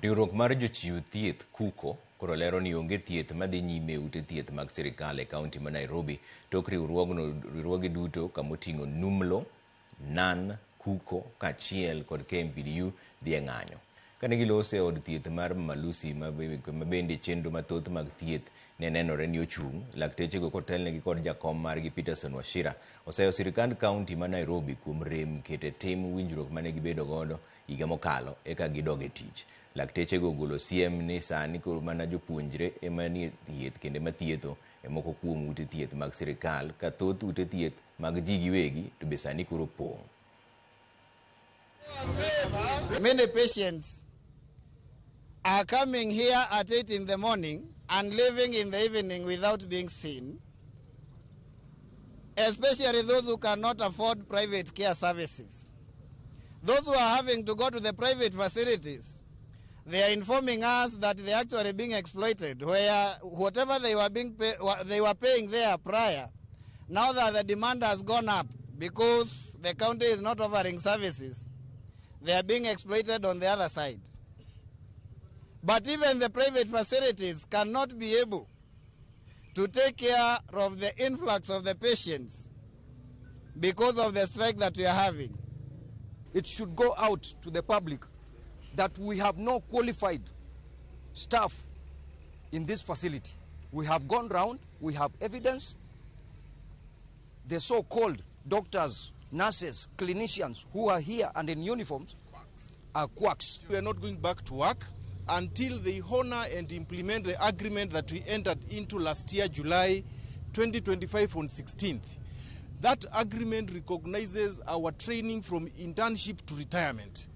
Riwruok mar jochiw thieth KUCO koro lero ni onge thieth madhi nyime e ute thieth mag sirikal e kaunti ma Nairobi tok riwruogno riwruoge duto kamoting'o NUMLO, NAN, KUCO kaachiel kod KMPDU dhi e ng'anyo. Kane giloso e od thieth mar Mama Lucy ma bende chenro mathoth mag thieth ne nenore ni ochung', laktechego kotelnegi kod jakom margi Peterson Wachira oseyo sirikand kaunti ma Nairobi kuom rem keto e tim winjruok mane gibedo godo higa mokalo eka gidog e tich. Laktechego ogolo siem ni sani koro mana jopuonjre ema nie thieth kendo ema thietho e moko kuom ute thieth mag sirikal ka thoth ute thieth mag ji giwegi to be sani koro pong'. Many patients are coming here at 8 in the morning and leaving in the evening without being seen, especially those who cannot afford private care services. Those who are having to go to the private facilities, they are informing us that they are actually being exploited, where whatever they were paying there prior, now that the demand has gone up because the county is not offering services, they are being exploited on the other side. But even the private facilities cannot be able to take care of the influx of the patients because of the strike that we are having. It should go out to the public that we have no qualified staff in this facility. We have gone round, we have evidence. The so-called doctors, nurses, clinicians who are here and in uniforms are quacks. We are not going back to work until they honor and implement the agreement that we entered into last year, July 2025 on 16th. That agreement recognizes our training from internship to retirement.